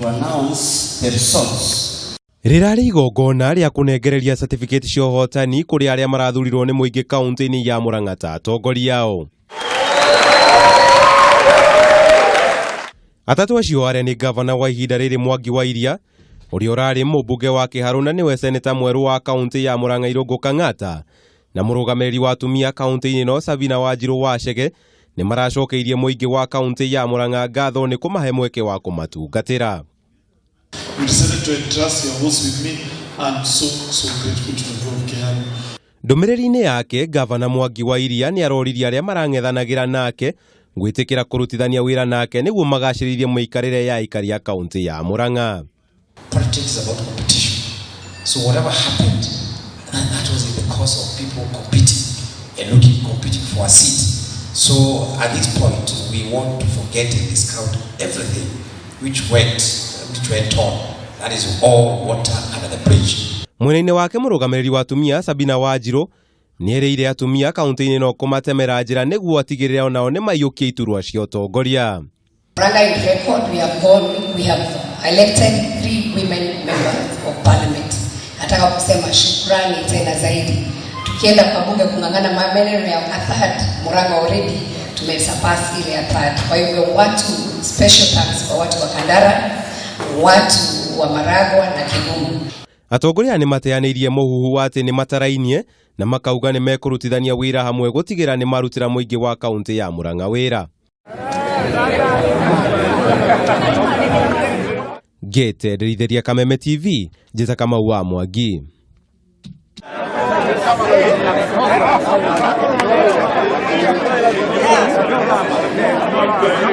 To announce the results. Rĩrarĩ igongona rĩa kũnengereria certificate cia ũhotani kũrĩ arĩa marathurirwo nĩ mũingĩ kaunti-inĩ ya Murang'a ta atongoria ao. Atatũ acio arĩa nĩ gavana wa ihinda rĩrĩ Mwangi wa Iria, ũrĩa ũrarĩ mũmbunge wa Kĩharũ na nĩwe seneta mwerũ wa kaunti ya Murang'a Irũngũ Kang'ata, na mũrũgamĩrĩri wa atumia kaunti-inĩ ĩno Sabina Wanjirũ Wachege, nĩ maracokeirie mũingĩ wa kaunti ya Murang'a ngatho nĩ kũmahe mweke wa kũmatungatĩra. You decided to entrust your votes with me. I'm so, so grateful to the people of Kiharu. Ndũmĩrĩri-inĩ yake, gavana Mwangi wa Iria nĩ aroririe arĩa marang'ethanagĩra nake gwĩtĩkĩra kũrutithania wĩra nake nĩguo magacĩrithie mĩikarĩre ya aikari a kaunti ya Murang'a. Politics is about competition. So whatever happened, that was in the course of people competing and looking, competing for a seat. So at this point, we want to forget and discount everything which went on. That is all water under the bridge. Mwena-inĩ wake, mũrũgamĩrĩri wa atumia Sabina Wanjirũ nĩ erĩire atumia kaunti-inĩ no kũmatemera njĩra nĩguo atigĩrĩre onao nĩ maiyũkia iturwa cia ũtongoria. Murang'a in record, we have elected three women members of parliament. Nataka kusema shukrani tena zaidi. Tukienda kwa bunge kung'ang'ana maneno ya a third, Murang'a already tumesurpass ile a third. Kwa hivyo watu, special thanks kwa watu wa Kandara, watu wa Maragua na Kigumu. Atongoria nĩ mateanĩirie mũhuhu wa atĩ nĩ matarainie na makauga nĩ mekũrutithania wĩra hamwe gũtigĩra nĩ marutĩra mũingĩ wa kaunti ya Murang'a wĩra. Ngĩte ndĩritheria Kameme TV, njĩta Kamau wa Mwangi.